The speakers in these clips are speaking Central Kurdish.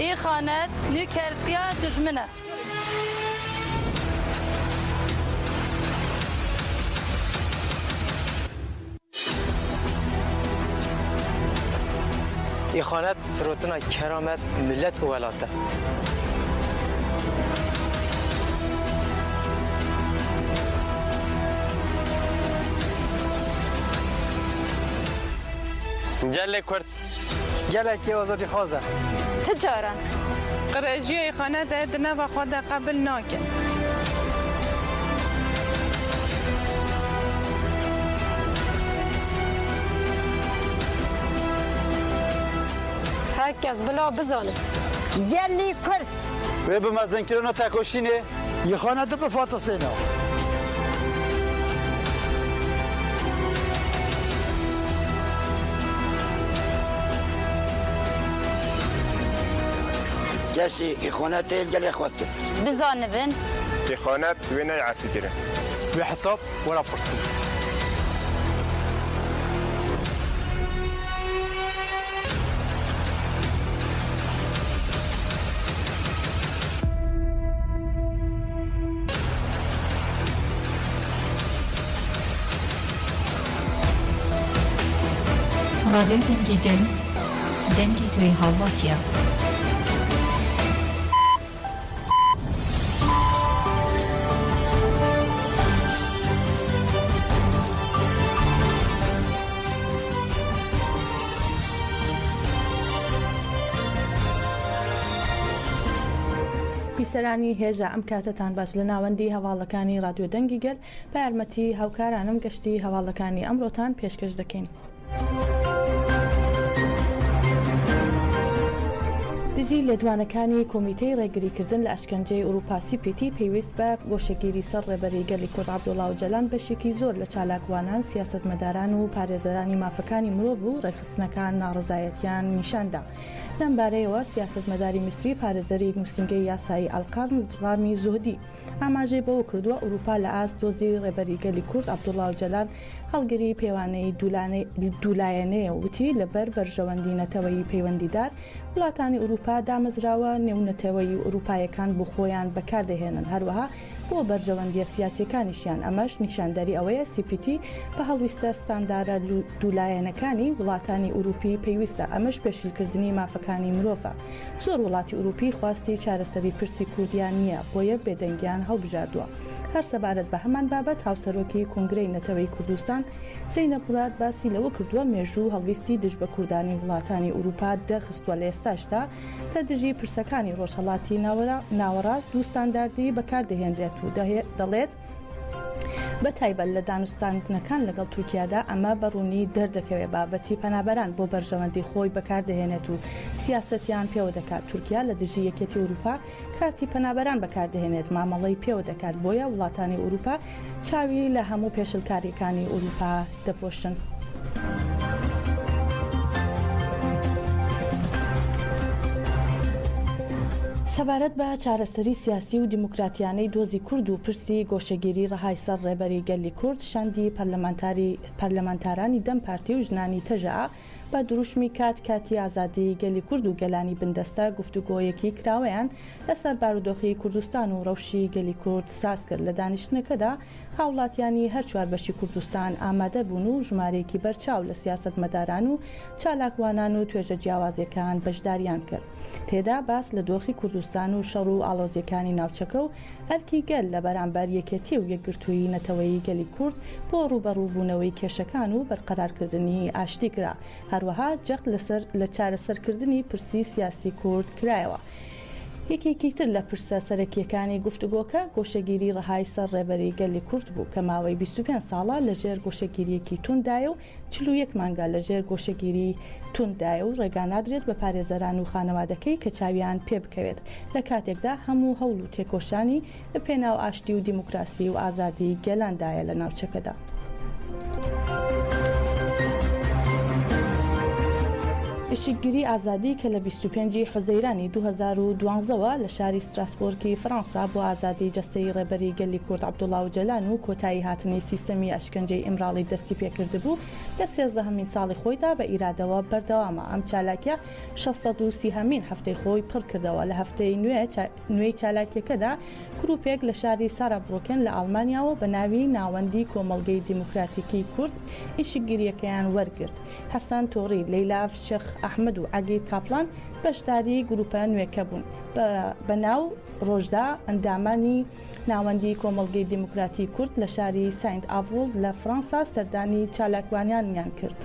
ئیخانەت نوکەرتیا دوژمنە. ئیخانەت فرۆتنا کەرامەت میللەت و وەلاتە. گەلێ کورد گەلێکی ئازادیخوازە. چ جاران. قرێژیە ئیخانەتە دە ناڤ خۆ دە قەبل ناکن. هەر کەس بلا بزانێ گەلی کورد. وێ bi mezinkirina tekoşînê. ئیخانەت بفاتسێنە. کەسی ئیخانەتێ گەلێ خۆ کرد. بزانبن. ئیخانەت وێ نەی عەفیکرن. وێ حساب وەرە پرسین. ڕادیۆی دەنگی گەل، دەنگی تۆی هاوڵاتیە. بیسەرانی هێژا ئەم کاتەتان باش لە ناوەندی هەواڵەکانی ڕادیۆ دەنگی گەل بە یارمەتی هاوکارانم گەشتی هەواڵەکانی ئەمڕۆتان پێشکەش دەکەین. دژی لێدوانەکانی کۆمیتەی ڕێگریکردن لە ئەشکەنجەی ئورووپا سی پی تی پەیوەست بە گۆشەگیری سەر ڕێبەری گەلی کورد عەبدوڵا ئۆجالان بەشێکی زۆر لە چالاکوانان، سیاسەتمەداران و پارێزەرانی مافەکانی مرۆڤ و ڕێکخستنەکان ناڕەزایەتیان نیشان دا. لەم بارەیەوە سیاسەتمەداری میسری پارێزەری نووسینگەی یاسایی ئەلقەرن ڕامی زوهدی ئاماژەی بەوە کردووە، ئورووپا لە ئاست دۆزی ڕێبەری گەلی کورد عەبدوڵا ئۆجالان هەڵگری پێوانەی دوولایەنەیە و وتی، لەبەر بەرژەوەندی نەتەوەیی پەیوەندیدار، وڵاتانی ئورووپا دامەزراوە نێونەتەوەیی و ئورووپایەکان بۆ خۆیان بەکار دەهێنن، هەروەها بۆ بەرژەوەندییە سیاسییەکانیشیان، ئەمەش نیشاندەری ئەوەیە سی پی تی بە هەڵویستە ستاندارە دوولایەنەکانی وڵاتانی ئورووپی پەیوستە، ئەمەش پێشلکردنی مافەکانی مرۆڤە. زۆر وڵاتی ئورووپی خواستی چارەسەری پرسی کوردیان نییە، بۆیە بێدەنگیان هەڵبژاردووە. هەر سەبارەت بە هەمان بابەت، هاوسەرۆکی کۆنگرەی نەتەوەیی کوردستان، زەینەب موراد باسی لەوە کردووە، مێژوو هەڵویستی دژ بە کوردانی وڵاتانی ئورووپا دەرخستووە، لە ئێستاشدا لە دژی پرسەکانی ڕۆژهەڵاتی ناوەڕاست دوو ستانداردی بەکاردەهێنرێت و دەڵێت، بە تایبەت لە دانوستاندنەکان لەگەڵ تورکیادا ئەمە بە ڕوونی دەردەکەوێت، بابەتی پەنابەران بۆ بەرژەوەندی خۆی بەکاردەهێنێت و سیاسەتیان پێوە دەکات، تورکیا لە دژی یەکێتی ئورووپا کارتی پەنابەران بەکاردەهێنێت، مامەڵەی پێوە دەکات، بۆیە وڵاتانی ئورووپا چاوی لە هەموو پێشلکارییەکانی ئورووپا دەپۆشن. سەبارەت بە چارەسەری سیاسی و دیموکراتیانەی دۆزی کورد و پرسی گۆشەگیری ڕەهای سەر ڕێبەری گەلی کورد، شاندی پەرلەمانتاری پەرلەمانتارانی دەم پارتی و ژنانی تەژەئا بە دروشمی کات کاتی ئازادیی گەلی کورد و گەلانی بندەستە گفتوگۆیەکی کراوەیان لەسەر بارودۆخی کوردستان و ڕەوشی گەلی کورد ساز کرد. لە دانیشتنەکەدا هاوڵاتیانی هەر چوار بەشی کوردستان ئامادە بوون و ژمارەیەکی بەرچاو لە سیاسەتمەداران و چالاکوانان و توێژە جیاوازەکان بەشداریان کرد. تێدا باس لە دۆخی کوردستان و شەڕ و ئاڵۆزییەکانی ناوچەکە و ئەرکی گەل لە بەرامبەر یەکێتی و یەکگرتوویی نەتەوەیی گەلی کورد بۆ ڕووبەڕووبوونەوەی کێشەکان و بەرقەرارکردنی ئاشتی کرا. هەروەها جەخت لەسەر لە چارەسەرکردنی پرسی سیاسی کورد کرایەوە. یەکێکی تر لە پرسە سەرەکییەکانی گفتوگۆکە گۆشەگیری ڕەهای سەر ڕێبەری گەلی کورد بوو کە ماوەی 25 ساڵە لە ژێر گۆشەگیرییەکی تونددایە و 41 مانگە لە ژێر گۆشەگیری تونددایە و ڕێگا نادرێت بە پارێزەران و خانەوادەکەی کە چاویان پێ بکەوێت لە کاتێکدا هەموو هەوڵ و تێکۆشانی لە پێناو ئاشتی و دیموکراسی و ئازادی گەلاندایە لە ناوچەکەدا. ئیشکگری ئازادی کە لە 25 ی حوزەیرانی 2012 وە لە شاری ستراسبۆرگی فڕەنسا بۆ ئازادی جەستەیی ڕێبەری گەلی کورد عەبدوڵا ئۆجەلان و کۆتایی هاتنی سیستەمی ئەشکەنجەی ئیمراڵی دەستی پێکردبوو، لە سێزدەهەمین ساڵی خۆیدا بە ئیرادەوە بەردەوامە. ئەم چالاکیە 630 هەمین هەفتەی خۆی پڕکردەوە. لە هەفتەی نوێی چالاکیەکەدا گروپێک لە شاری سارابرۆکێن لە ئاڵمانیاوە بە ناوی ناوەندی کۆمەڵگەی دیموکراتیکی کورد ئیشکگرییەکەیان وەرگرت. حەسەن تۆڕی، لەیلا شێخ ئەحمەد و عەگید کاپڵان بەشداری گروپە نوێکە بوون. بە ناو ڕۆژدا ئەندامانی ناوەندی کۆمەڵگەی دیموکراتی کورد لە شاری ساینت ئاڤوڵد لە فڕەنسا سەردانی چالاکوانانیان کرد.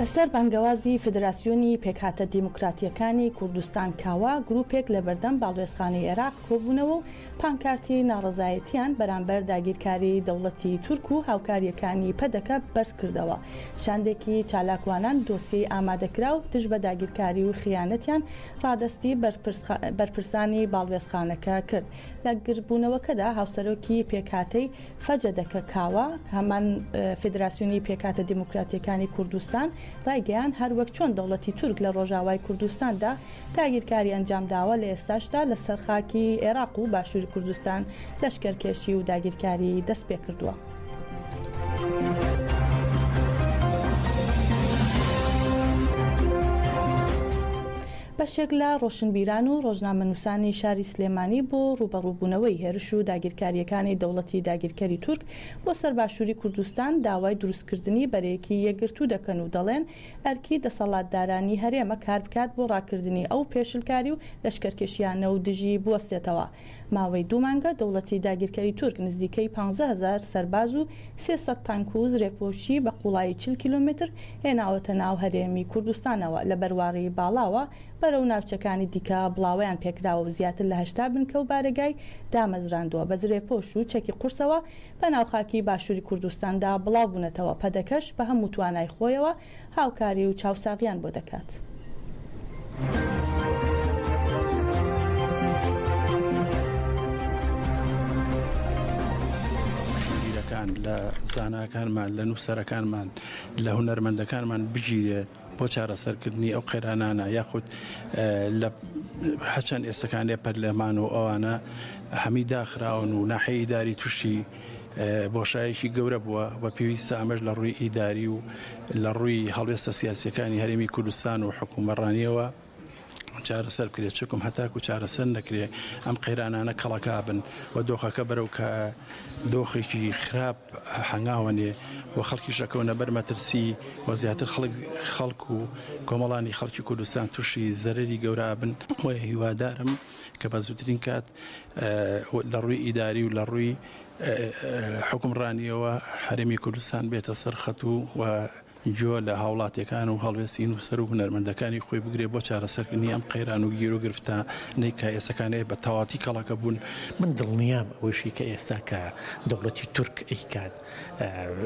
لەسەر بانگەوازی فیدراسیۆنی پێکهاتە دیموکراتییەکانی کوردستان کاوە، گروپێک لەبەردەم باڵوێزخانەی عێراق کۆبوونەوە و پانکارتی ناڕەزایەتیان بەرامبەر داگیرکاریی دەوڵەتی تورک و هاوکارییەکانی پەدەکە بەرزکردەوە. شاندێکی چالاکوانان دۆسیەی ئامادەکراو دژ بە داگیرکاری و خیانەتیان ڕادەستی بەرپرسانی باڵوێزخانەکە کرد. لە گردبوونەوەکەدا هاوسەرۆکی پێکهاتەی فەجەدەکە کاوە، هەمان فیدراسیۆنی پێکهاتە دیموکراتییەکانی کوردستان ڕایگەیاند، هەروەک چۆن دەوڵەتی تورک لە ڕۆژاوای کوردستاندا داگیرکاری ئەنجامداوە، لە ئێستاشدا لەسەر خاکی ئێراق و باشووری کوردستان لەشکەرکێشی و داگیرکاری دەستپێکردووە. بەشێک لە ڕۆشنبیران و ڕۆژنامەنووسانی شاری سلێمانی بۆ ڕووبەڕووبوونەوەی هێرش و داگیرکارییەکانی دەوڵەتی داگیرکەری تورک بۆ سەر باشووری کوردستان داوای دروستکردنی بەرەیەکی یەکگرتوو دەکەن و دەڵێن ئەرکی دەسەڵاتدارانی هەرێمە کاربکات بۆ ڕاکردنی ئەو پێشلکاری و لەشکەرکێشیانە و دژی بوەستێتەوە. ماوەی دوو مانگە دەوڵەتی داگیرکەری تورک نزیکەی 15 هەزار سەرباز و 300 تانک و زرێپۆشی بە قوڵایی 40 کیلۆمەتر هێناوەتە ناو هەرێمی کوردستانەوە لە بەرواری باڵاوە بەرەو ناوچەکانی دیکە بڵاوەیان پێکراوە و زیاتر لە 80 بنکە و بارەگای دامەزراندووە بە زرێپۆش و چەکی قورسەوە بە ناو خاکی باشووری کوردستاندا بڵاو بوونەتەوە، پەدەکەش بە هەموو توانای خۆیەوە هاوکاری و چاوساغیان بۆ دەکات. ڕۆشنبیرەکان، لە زاناکانمان، لە نووسەرەکانمان، لە هونەرمەندەکانمان بگیرێت بۆ چارەسەرکردنی ئەو قەیرانانە یاخود لە هەچەند ئێستەکانێ پەرلەمان و ئەوانە هەمی داخراون و ناحیە ئیداری تووشی بۆشایەکی گەورە بووە و پێویستە ئەمەش لە ڕووی ئیداری و لە ڕووی هەڵوێستە سیاسیەکانی هەرێمی کوردستان و حکوومەڕانیەوە چارەسەر بکرێت چکم هەتاکو چارەسەر نەکرێ ئەم قەیرانانە کەڵەکابن و دۆخەکە بەرەو کە دۆخێکی خراپ هەنگاوەنێ و خەڵکیش ئەکەونە بەر مەترسی و زیاتر خەڵک خەڵک و کۆمەڵانی خەڵکی کوردستان تووشی زەرەری گەورە ئەبن بۆیە هیوادارم کە بە زووترین کات لە ڕووی ئیداری و لە ڕووی حوکمڕانیەوە هەرێمی کوردستان بێتە سەر خەت و و گوێ لە هاوڵاتیەکان و هەڵوێستی نووسەر و هونەرمەندەکانی خۆی بگرێت بۆ چارەسەرکردنی ئەم قەیران و گیروگرفتانەی کە ئێستەکانێ بە تەواتی کەڵەکە بوون. من دڵنیام ئەوەشی کە ئێستا کە دەوڵەتی تورک ئەیکات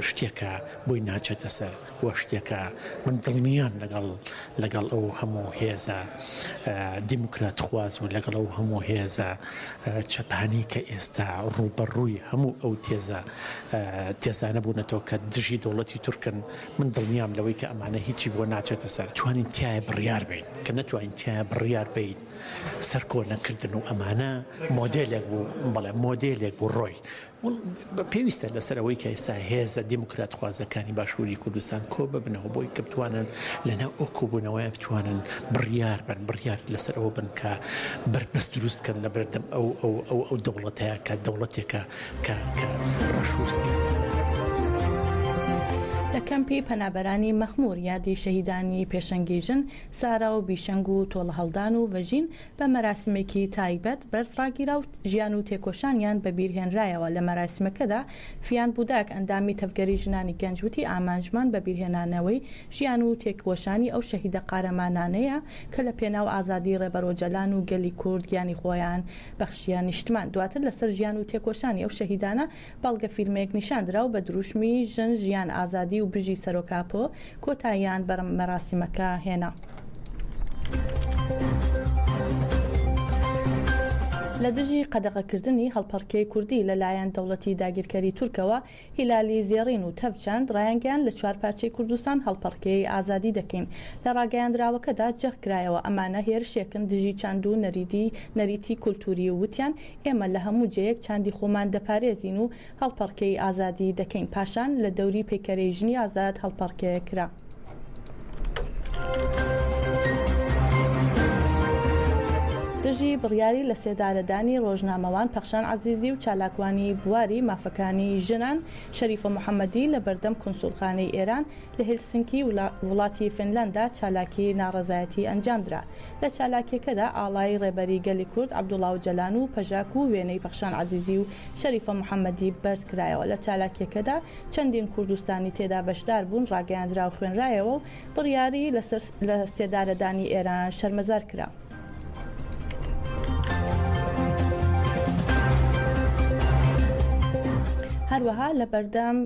شتێکە بۆی ناچێتە سەر و شتێکە من دڵنیام لەگەڵ لەگەڵ ئەو هەموو هێزە دیموکراتخواز و لەگەڵ ئەو هەموو هێزە چەپانەی کە ئێستا ڕووبەڕووی هەموو ئەو تێزە تێزانە بوونەتەوە کە دژی دەوڵەتی تورکن، من دڵنیام لەوەی کە ئەمانە هیچی بۆ ناچێتە سەر. توانین تیایە بڕیار بەین، کە نەتوانین تیایە بڕیار بەین سەرکۆنەکردن و ئەمانە مۆدێلێک بوو، بەڵێ مۆدێلێک بوو ڕۆی. پێویستە لەسەر ئەوەی کە ئێستا هێزە دیموکراتخوازەکانی باشووری کوردستان کۆ ببنەوە بۆی کە بتوانن لەناو ئەو کۆبوونەوەیە بتوانن بڕیار بن، بڕیار لەسەر ئەوە بن کە بەربەست دروست بکەن لە بەردەم ئەو ئەو ئەو ئەو دەوڵەتەیە کە دەوڵەتێکە کە کە ڕەش و سپی نازانێت. لە کەمپی پەنابەرانی مەخموور یادی شەهیدانی پێشەنگی ژن سارا و بیشەنگ و تۆڵەهەڵدان و ڤەژین بە مەراسیمێکی تایبەت بەرز ڕاگیرا و ژیان و تێکۆشانیان بەبیرهێنرایەوە، لە مەراسیمەکەدا فیان بوداک ئەندامی تەڤگەری ژنانی گەنج وتی، ئامانجمان بەبیرهێنانەوەی ژیان و تێکۆشانی ئەو شەهیدە قارەمانانەیە کە لە پێناو ئازادی ڕێبەر ئۆجەلان و گەلی کورد گیانی خۆیان بەخشیە نیشتمان. دواتر لەسەر ژیان و تێکۆشانی ئەو شەهیدانە بەڵگە فیلمێک نیشاندرا و بە دروشمی ژن ژیان ئازادی و بژی سەرۆک ئاپۆ کۆتاییان بە مەراسیمەکە هێنا. لە دژی قەدەغەکردنی هەڵپەڕکێی کوردی لەلایەن دەوڵەتی داگیرکەری تورکەوە، هیلالی زێڕین و تەڤ-چاند ڕایانگەیاند لە چوارپارچەی کوردستان هەڵپەڕکێی ئازادی دەکەین. لە ڕاگەیاندراوەکەدا جەختکرایەوە ئەمانە هێرشێکن دژی چاند و نەریتی کولتووری و وتیان ئێمە لە هەموو جێیەک چاندی خۆمان دەپارێزین و هەڵپەڕکێی ئازادی دەکەین. پاشان لە دەوری پەیکەرەی ژنی ئازاد هەڵپەڕکێ کرا. دژی بڕیاری لەسێدارەدانی ڕۆژنامەوان پەخشان عەزیزی و چالاکوانی بواری مافەکانی ژنان شەریفە محەمەدی لە بەردەم کونسوڵخانەی ئێران لە هێلسنکی وڵاتی فنلەندا چالاکی ناڕەزایەتی ئەنجامدرا. لە چالاکیەکەدا ئاڵای ڕێبەری گەلی کورد عەبدوڵا ئۆجەلان و پەژاک و وێنەی پەخشان عەزیزی و شەریفە محەمەدی بەرزکرایەوە. لە چالاکیەکەدا چەندین کوردستانی تێدا بەشدار بوون، ڕاگەیاندراو خوێنرایەوە و بڕیاری لەسەر لە سێدارەدانی ئێران شەرمەزار کرا. هەروەها لە بەردەم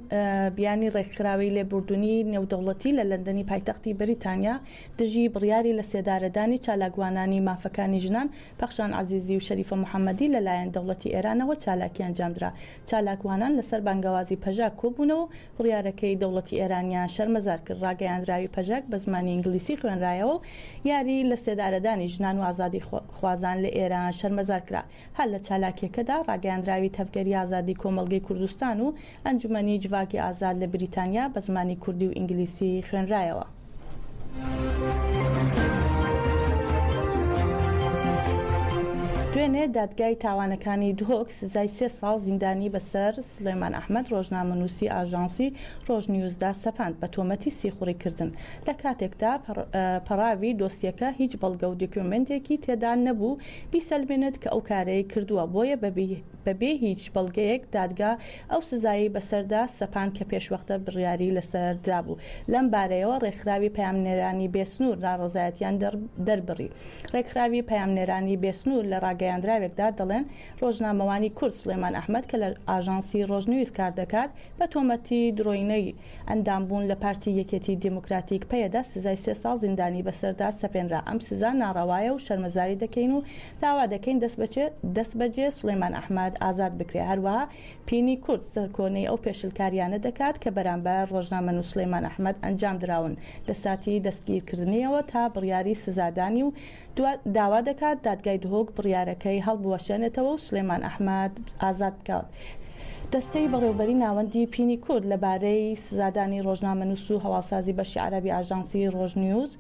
بیانی ڕێکخراوی لێبوردنی نێودەوڵەتی لە لەندەنی پایتەختی بەریتانیا دژی بڕیاری لە سێدارەدانی چالاکوانانی مافەکانی ژنان پەخشان عەزیزی و شەریفە محەمەدی لەلایەن دەوڵەتی ئێرانەوە چالاکی ئەنجامدرا. چالاکوانان لەسەر بانگەوازی پەژاک کۆبوونەوە و بڕیارەکەی دەوڵەتی ئێرانیان شەرمەزار کرد. ڕاگەیاندراوی پەژاک بە زمانی ئینگلیسی خوێنرایەوە و یاری لەسێدارەدانی ژنان و ئازادیخوازان لە ئێران شەرمەزار کرا. هەر لە چالاکییەکەدا ڕاگەیاندراوی تەڤگەری ئازادی کۆمەڵگەی کوردستان و ئەنجومەنی جڤاکی ئازاد لە بریتانیا بە زمانی کوردی و ئینگلیسی خوێنرایەوە. دوێنێ دادگای تاوانەکانی دهۆک سزای سێ ساڵ زیندانی بەسەر سڵێمان ئەحمەد ڕۆژنامەنووسی ئاژانسی ڕۆژنیوزدا سەپاند بە تۆمەتی سیخوڕیکردن لە کاتێکدا پەڕاوی دۆسیەکە هیچ بەڵگە و دیکۆمێنتێکی تێدا نەبوو بیسەلمێنێت کە ئەو کارەی کردووە بۆیە بەبێ هیچ بەڵگەیەک دادگا ئەو سزایەی بەسەردا سەپاند کە پێشوەختە بڕیاری لەسەر درابوو. لەم بارەیەوە ڕێکخراوی پەیامنێرانی بێسنوور ناڕەزایەتیان دەربڕی. ڕێکخراوی پەیامنێرانی بێسنوور لە ڕاگەیاندراوێکدا دەڵێن، ڕۆژنامەوانی کورد سڵێمان ئەحمەد کە لە ئاژانسی ڕۆژنیوز کار دەکات، بە تۆمەتی درۆینەی ئەندامبوون لە پارتی یەکێتی دێموکراتیک پەیەدە سزای سێ ساڵ زیندانی بەسەردا سەپێنرا. ئەم سزا ناڕەوایە و شەرمەزاری دەکەین و داوا دەکەین دەستبەجێ سڵێمان ئەحمەد ئازاد بکرێ. هەروەها پینی کورد سەرکۆنەی ئەو پێشلکاریانە دەکات کە بەرامبەر ڕۆژنامەنووس سڵێمان ئەحمەد ئەنجامدراون لە ساتی دەستگیرکردنیەوە تا بڕیاری سزادانی و داوا دەکات دادگای دهۆک بڕیارەکەی هەڵبوەشێنێتەوە و سلێمان ئەحمەد ئازاد بکات. دەستەی بەڕێوبەری ناوەندی پینی کورد لەبارەی سزادانی ڕۆژنامەنووس و هەواڵسازی بەشی عەرەبی ئاژانسی ڕۆژنیوز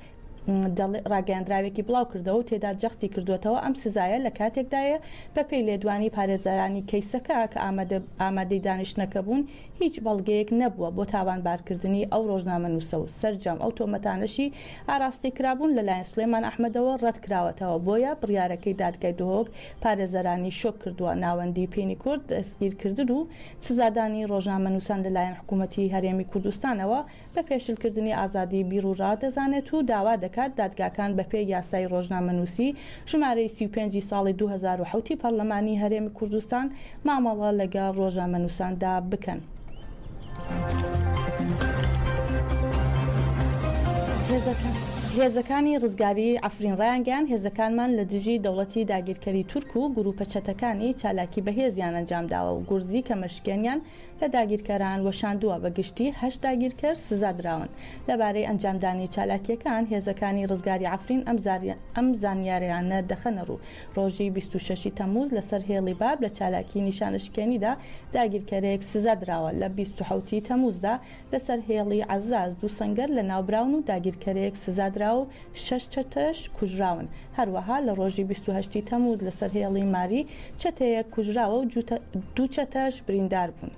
ڕاگەیاندراوێکی بڵاوکردەوە و تێدا جەختی کردووەتەوە ئەم سزایە لە کاتێکدایە بەپێی لێدوانی پارێزەرانی کەیسەکە کە ئامادەی دانیشتنەکە بوون هیچ بەڵگەیەک نەبووە بۆ تاوانبارکردنی ئەو ڕۆژنامەنووسە و سەرجەم ئەو تۆمەتانەشی ئاراستەی کرابوون لەلایەن سڵێمان ئەحمەدەوە ڕەتکراوەتەوە، بۆیە بڕیارەکەی دادگای دهۆک پارێزەرانی شۆک کردووە. ناوەندی پینی کورد دەستگیرکردن و سزادانی ڕۆژنامەنووسان لەلایەن حکوومەتی هەرێمی کوردستانەوە بە پێشلکردنی ئازادی بیروڕا دەزانێت و داوا دەکات دادگاکان بەپێی یاسای ڕۆژنامەنووسی ژمارەی 35 ی ساڵی 2007 ی پەڕلەمانی هەرێمی کوردستان مامەڵە لەگەڵ ڕۆژنامەنووساندا بکەن. هێزەکانی ڕزگاریی عەفرین ڕایانگەیاند، هێزەکانمان لە دژی دەوڵەتی داگیرکەری تورک و گرووپە چەتەکانی چالاکی بەهێزیان ئەنجامداوە و گورزی کەمەرشکێنیان لە داگیرکەران وەشاندووە، بە گشتی هەشت داگیرکەر سزا دراون. لەبارەی ئەنجامدانی چالاکییەکان، هێزەکانی ڕزگاری عەفرین ئەم زانیاریانە دەخەنە ڕوو، ڕۆژی 26 ی تەمموز لەسەر هێڵی باب لە چالاکی نیشانەشکێنیدا داگیرکەرێک سزا دراوە، لە 27 ی تەمموزدا لەسەر هێڵی عەزاز دوو سەنگەر لەناوبراون و داگیرکەرێک سزا دراوە و شەش چەتەش کوژراون. هەروەها لە ڕۆژی 28 ی تەمووز لەسەر هێڵی ماری چەتەیەک کوژراوە و دوو چەتەش بریندار بوون.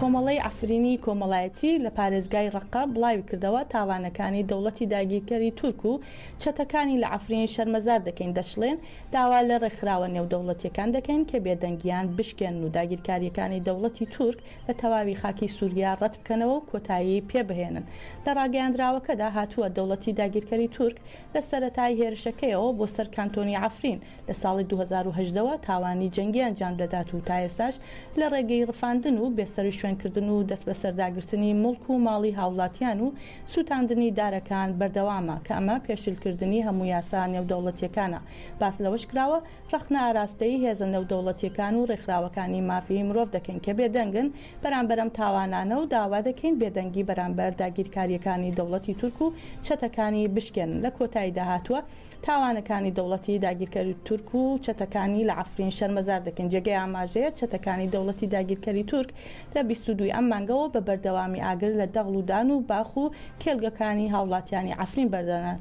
کۆمەڵەی عەفرینی کۆمەڵایەتی لە پارێزگای ڕەققە بڵاویکردەوە، تاوانەکانی دەوڵەتی داگیرکەری تورک و چەتەکانی لە عەفرین شەرمەزار دەکەین، دەشڵێن، داوا لە ڕێکخراوە نێودەوڵەتییەکان دەکەین کە بێدەنگییان بشکێنن و داگیرکارییەکانی دەوڵەتی تورک لە تەواوی خاکی سوریا ڕەتبکەنەوە و کۆتایی پێبهێنن. لە ڕاگەیاندراوەکەدا هاتووە، دەوڵەتی داگیرکەری تورک لە سەرەتای هێرشەکەیەوە بۆ سەر کانتۆنی عەفرین لە ساڵی 2018 وە تاوانی جەنگی ئەنجام دەدات و تا ئێستاش لە ڕێگەی ڕفاندن و بێسەروشوێن. بێسەروشوێنکردن و دەستبەسەرداگرتنی موڵک و ماڵی هاوڵاتیان و سووتاندنی دارەکان بەردەوامە، کە ئەمە پێشلکردنی هەموو یاسا نێودەوڵەتییەکانە. باس لەوەشکراوە، ڕەخنە ئاراستەی هێزە نێودەوڵەتییەکان و ڕێکخراوەکانی مافی مرۆڤ دەکەین کە بێدەنگن بەرامبەر ئەم تاوانانە و داوا دەکەین بێدەنگی بەرامبەر داگیرکارییەکانی دەوڵەتی تورک و چەتەکانی بشکێنن. لە کۆتاییدا هاتووە، تاوانەکانی دەوڵەتی داگیرکەری تورک و چەتەکانی لە عەفرین شەرمەزار دەکەین. جێگەی ئاماژەیە چەتەکانی دەوڵەتی داگیرکەری تورک لە 22 ی ئەم مانگەوە بە بەردەوامی ئاگر لە دەغڵ و دان و باخ و کێڵگەکانی هاوڵاتیانی عەفرین بەردەدەن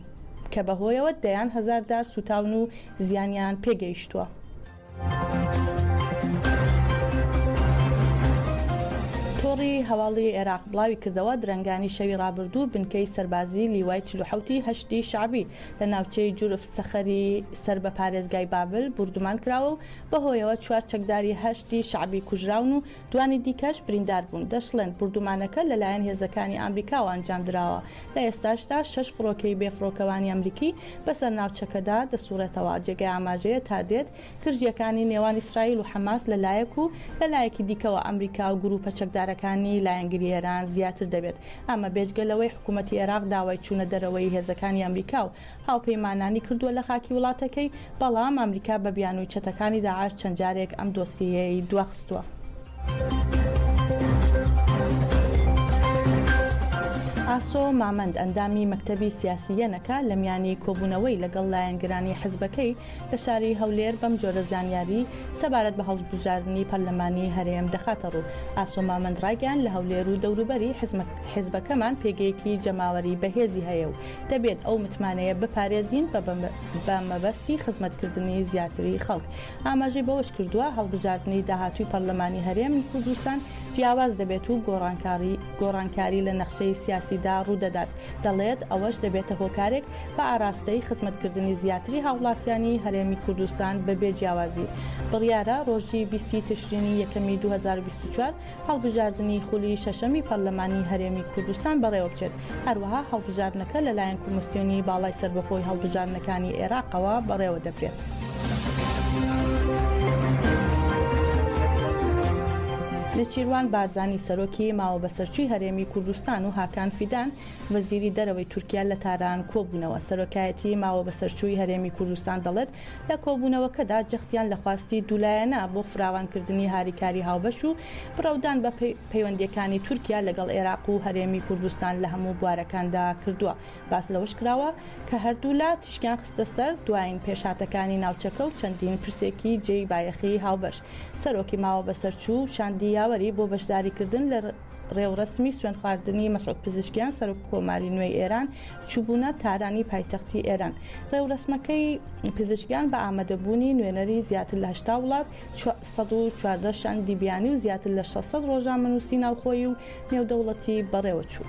کە بەهۆیەوە دەیان هەزار دار سووتاون و زیانیان پێگەیشتووە. تۆڕی هەواڵی عێراق بڵاویکردەوە، درەنگانی شەوی ڕابردوو بنکەی سەربازی لیوای 47 ی هەشتی شەعبی لە ناوچەی جورف سەخەری سەر بە پارێزگای بابل بوردومان کراوە و بەهۆیەوە چوار چەکداری هەشتی شەعبی کوژراون و دوانی دیکەش بریندار بوون. دەشڵێن، بوردومانەکە لەلایەن هێزەکانی ئامریکاوە ئەنجامدراوە. لە ئێستاشدا شەش فڕۆکەی بێفڕۆکەوانی ئەمریکی بەسەر ناوچەکەدا دەسوڕێتەوە. جێگای ئاماژەیە تا دێت گرژییەکانی نێوان ئیسرائیل و حەماس لە لایەک و لە لایەکی دیکەوە ئەمریکا و گرووپە چەکدارەکانی لایەنگری ئێران زیاتر دەبێت. ئەمە بێجگە لەوەی حکوومەتی عێراق داوای چوونە دەرەوەی هێزەکانی ئەمریکا و هاوپەیمانانی کردووە لە خاکی وڵاتەکەی، بەڵام ئەمریکا بە بیانووی چەتەکانی داعش چەند جارێک ئەم دۆسیەیەی دواخستووە. ئاسۆ مامەند، ئەندامی مەکتەبی سیاسی یەنەکە لە میانی کۆبوونەوەی لەگەڵ لایەنگرانی حزبەکەی لە شاری هەولێر بەم جۆرە زانیاری سەبارەت بە هەڵبژاردنی پەرلەمانی هەرێم دەخاتەڕوو. ئاسۆ مامەند ڕایگەیاند، لە هەولێر و دەوروبەری حزبەکەمان پێگەیەکی جەماوەری بەهێزی هەیە و دەبێت ئەو متمانەیە بپارێزین بە مەبەستی خزمەتکردنی زیاتری خەڵک. ئاماژەی بەوەشکردووە، هەڵبژاردنی داهاتووی پەرلەمانی هەرێمی کوردستان جیاواز دەبێت و گۆڕانکاری لە نەخشەی سیاسیدا ڕوودەدات، دەڵێت، ئەوەش دەبێتە هۆکارێک بە ئاراستەی خزمەتکردنی زیاتری هاوڵاتیانی هەرێمی کوردستان بەبێ جیاوازی. بڕیارە ڕۆژی 20 ی تشرینی یەکەمی 2024 هەڵبژاردنی خولی شەشەمی پەرلەمانی هەرێمی کوردستان بەڕێوەبچێت، هەروەها هەڵبژاردنەکە لەلایەن کۆمیسیۆنی باڵای سەربەخۆی هەڵبژاردنەکانی عێراقەوە بەڕێوەدەبرێت. نێچیروان بارزانی سەرۆکی ماوەبەسەرچووی هەرێمی کوردستان و هاکان فیدان وەزیری دەرەوەی تورکیا لە تاران کۆبوونەوە. سەرۆکایەتیی ماوەبەسەرچووی هەرێمی کوردستان دەڵێت، لە کۆبوونەوەکەدا جەختیان لە خواستی دوولایەنە بۆ فراوانکردنی هاریکاری هاوبەش و بڕەودان بە پەیوەندییەکانی تورکیا لەگەڵ عێراق و هەرێمی کوردستان لە هەموو بوارەکاندا کردووە. باس لەوەش کراوە کە هەردوولا تیشکیان خستە سەر دوایین پێشهاتەکانی ناوچەکە و چەندین پرسێکی جێی بایەخی هاوبەش. سەرۆکی ماوەبەسەرچوو شاندی یاوەری بۆ بەشداریکردن لە ڕێوڕەسمی سوێندخواردنی مەسعود پزیشکیان سەرۆک کۆماری نوێی ئێران چووبوونە تارانی پایتەختی ئێران. ڕێوڕەسمەکەی پزیشکیان بە ئامادەبوونی نوێنەری زیاتر لە 80 وڵات، 114 شاندی بیانی و زیاتر لە 600 ڕۆژنامەنووسی ناوخۆیی و نێودەوڵەتی بەڕێوەچوو.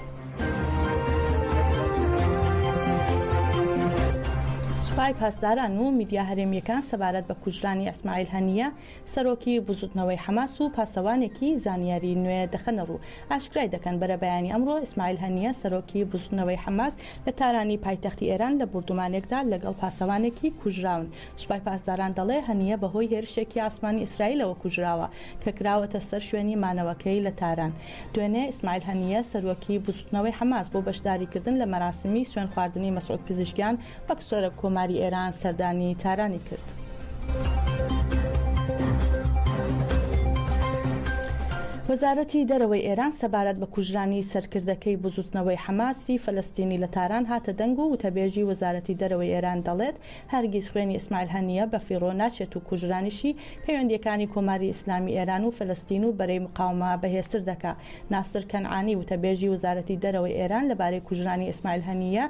سوپای پاسداران و میدیا هەرێمییەکان سەبارەت بە کوژرانی ئیسماعیل هەنییە، سەرۆکی بزوتنەوەی حەماس و پاسەوانێکی زانیاری نوێ دەخەنەڕوو، ئاشکرای دەکەن بەرەبەیانی ئەمڕۆ ئیسماعیل هەنییە سەرۆکی بزوتنەوەی حەماس لە تارانی پایتەختی ئێران لە بوردومانێکدا لەگەڵ پاسەوانێکی کوژراون. سوپای پاسداران دەڵێ هەنییە بەهۆی هێرشێکی ئاسمانی ئیسرائیلەوە کوژراوە کە کراوەتە سەر شوێنی مانەوەکەی لە تاران. دوێنێ ئیسماعیل هەنییە سەرۆکی بزوتنەوەی حەماس بۆ بەشداریکردن لە مەراسمی سوێندخواردنی مەسعود پزیشکیان وەک سەرۆک کۆماری ئێران سەردانی تارانی کرد. وەزارەتی دەرەوەی ئێران سەبارەت بە کوژرانی سەرکردەکەی بزوتنەوەی حەماسی فەلەستینی لە تاران هاتە دەنگ و وتەبێژی وەزارەتی دەرەوەی ئێران دەڵێت هەرگیز خوێنی ئیسماعیل هەنییە بەفیڕۆ ناچێت و کوژرانیشی پەیوەندییەکانی کۆماری ئیسلامی ئێران و فەلەستین و بەرەی مقاومە بەهێزتر دەکا. ناسر کەنعانی وتەبێژی وەزارەتی دەرەوەی ئێران لەبارەی کوژرانی ئیسماعیل هەنییە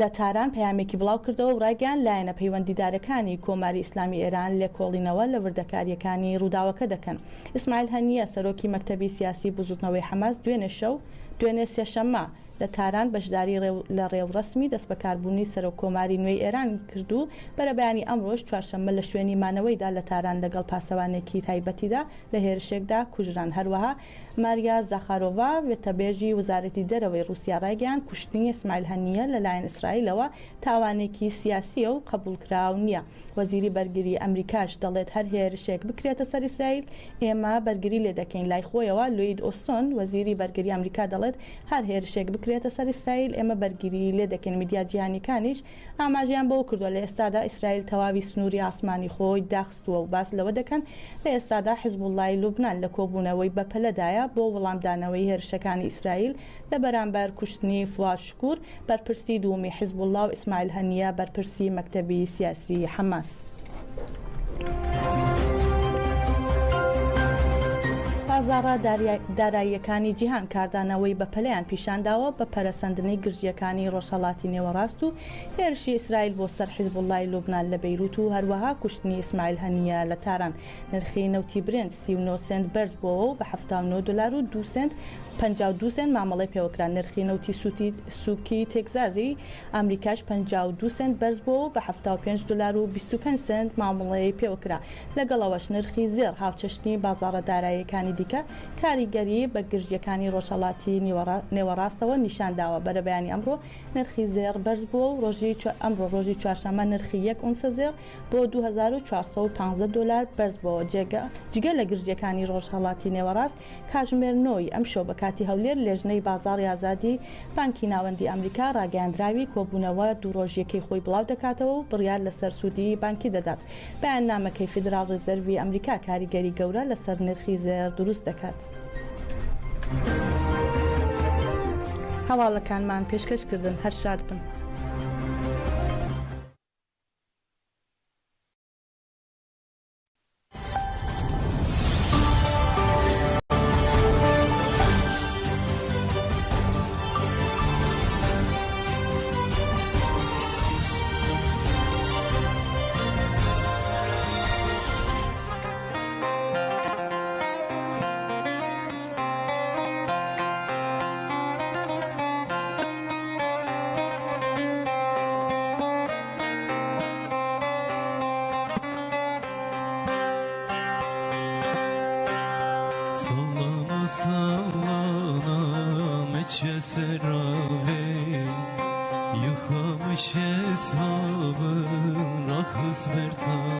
لە تاران پەیامێکی بڵاوکردەوە و ڕایگەیاند، لایەنە پەیوەندیدارەکانی کۆماری ئیسلامی ئێران لێکۆڵینەوە لە وردەکارییەکانی ڕووداوەکە دەکەن. ئیسماعیل هەنییە، سەرۆکی مەکتەبی سیاسی بزووتنەوەی حەماس دوێنێ شەو، دوێنێ سێشەممە، لە تاران بەشداری لە ڕێوڕەسمی دەستبەکاربوونی سەرۆک کۆماری نوێی ئێران کرد و بەرەبەیانی ئەمڕۆش چوارشەممە لە شوێنی مانەوەیدا لە تاران لەگەڵ پاسەوانێکی تایبەتیدا لە هێرشێکدا کوژران. هەروەها. ماریا زاخارۆڤا، وتەبێژی وەزارەتی دەرەوەی ڕووسیا ڕایگەیاند، کوشتنی ئیسماعیل هەنییە لەلایەن ئیسرائیلەوە تاوانێکی سیاسییە و قبوڵکراو نییە. وەزیری بەرگری ئەمریکاش دەڵێت هەر هێرشێک بکرێتە سەر ئیسرائیل، ئێمە بەرگری لێدەکەین. لای خۆیەوە لۆید ئۆستۆن، وەزیری بەرگری ئەمریکا دەڵێت هەر هێرشێک بکرێتە سەر ئیسرائیل، ئێمە بەرگری لێدەکەین. میدیا جیهانییەکانیش ئاماژەیان بەوە کردووە لە ئێستادا ئیسرائیل تەواوی سنووری ئاسمانی خۆی داخستووە و باس لەوە دەکەن لە ئێستادا حزبوڵڵای لوبنان لە کۆبوونەوەی بەپەلەدایە بۆ وەڵامدانەوەی هێرشەکانی ئیسرائیل لە بەرامبەر کوشتنی فواد شکور بەرپرسی دووەمی حیزبوڵڵا و ئیسماعیل هەنییە بەرپرسی مەکتەبی سیاسی حەماس. بازاڕە داراییەکانی جیهان کاردانەوەی بەپەلەیان پیشانداوە بە پەرەسەندنی گرژییەکانی ڕۆژهەڵاتی نێوەڕاست و هێرشی ئیسرائیل بۆ سەر حیزبوڵڵای لوبنان لە بەیروت و هەروەها کوشتنی ئیسماعیل هەنییە لە تاران. نرخی نەوتی برێنت 39 سێنت بەرزبووەوە و بە 79 دۆلار و 2 سێنت 52 سێنت مامەڵەی پێوەکرا. نرخی نەوتی سووکی تێکزازی ئەمریکاش 52 سێنت بەرزبووەوە و بە 75 دۆلار و 25 سێنت مامەڵەی پێوەکرا. لەگەڵ ئەوەش نرخی زێڕ هاوچەشنی بازاڕە داراییەکانی دیکە کاریگەری بە گرژییەکانی ڕۆژهەڵاتی نێوەڕاستەوە نیشانداوە. بەرەبەیانی ئەمڕۆ نرخی زێڕ بەرزبووە و ڕۆژی ئەمڕۆ ڕۆژی چوارشەممە نرخی یەک ئۆنسە زێڕ بۆ 2415 دۆلار بەرزبووەوە. جگە لە گرژییەکانی ڕۆژهەڵاتی نێوەڕاست، کاتژمێر نۆ ی ئەمشەو بە کاتی هەولێر لێژنەی بازاڕی ئازادی بانکی ناوەندی ئەمریکا ڕاگەیاندراوی کۆبوونەوە دوو ڕۆژییەکەی خۆی بڵاودەکاتەوە و بڕیار لەسەر سوودی بانکی دەدات. بەیاننامەکەی فیدراڵ ڕیزەرڤی ئەمریکا کاریگەری گەورە لەسەر نرخی زێڕ دروست دەکات. هەواڵەکانمان پێشکەش کردن هەر شاد بن. Sallana sallana meçe serave Yıkamış hesabın rahız berta.